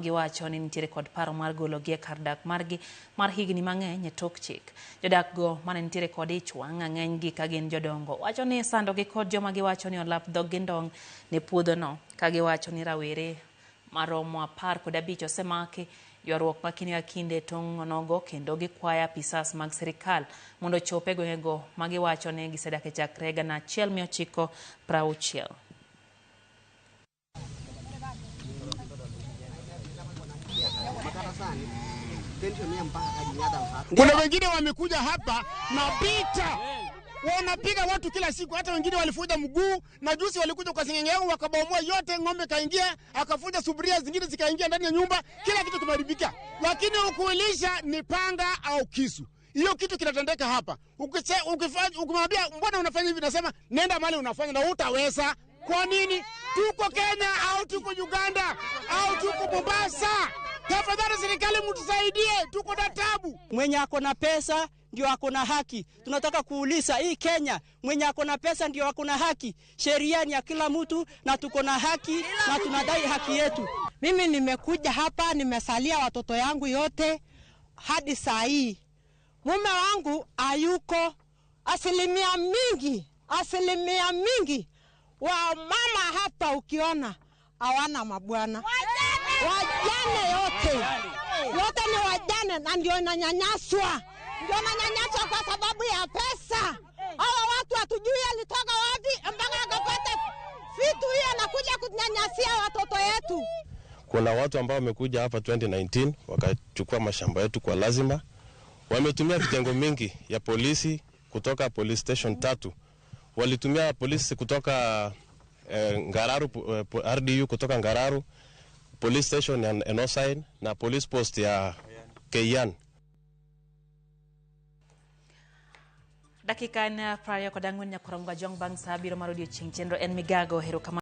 Giwacho ni nitiere kod paro mar gologi e kar dak margi mar higni mang'eny e tok chik. Jodak go mane nitiere kod ich wang' ng'enygi ka gin jodongo wacho ni isandogi kod joma giwacho ni olap dhog gi ndong' ne puodhono ka giwacho ni rawere maromo 15 osemaki ywaruok ma kinde ka kinde e tong' onogo kendo gikwayo apisas mag sirikal mondo ochop e gwengego ma giwacho ni gisedake chakre 1960. Kuna wengine wamekuja hapa na picha wanapiga watu kila siku, hata wengine walifuja mguu na juzi walikuja kwa sengenge yangu wakabomoa yote, ng'ombe kaingia akafuja sufuria zingine zikaingia ndani ya nyumba, kila kitu kimeharibika. Lakini ukuilisha ni panga au kisu. Hiyo kitu kinatendeka hapa. Ukimwambia mbona unafanya hivi, nasema nenda mahali unafanya na utaweza. Kwa nini? Tuko Kenya au tuko Uganda au tuko Mombasa? Tafadhali serikali mtusaidie, tuko na tabu. Mwenye ako na pesa ndio ako na haki. Tunataka kuuliza hii Kenya, mwenye ako na pesa ndio ako na haki. Sheria ni ya kila mtu na tuko na haki na tunadai haki yetu. Mimi nimekuja hapa, nimesalia watoto yangu yote hadi saa hii. Mume wangu hayuko. Asilimia mingi wa mama hapa ukiona hawana mabwana. Wajane yote ni wajane na ndio inanyanyaswa. Ndio inanyanyaswa kwa sababu ya pesa. Hawa watu hatujui alitoka wapi mpaka akapata vitu hiyo na kuja kunyanyasia watoto yetu. Kuna watu ambao wamekuja hapa 2019 wakachukua mashamba yetu kwa lazima. Wametumia vitengo mingi ya polisi kutoka police station 3. Walitumia polisi kutoka Ngararu, RDU kutoka Ngararu, police station ya Enosain na police post ya Keian. Dakika na 24 nyakorom ga jong bang sa biro mar odiochieng' chenro en migago. Erokamano.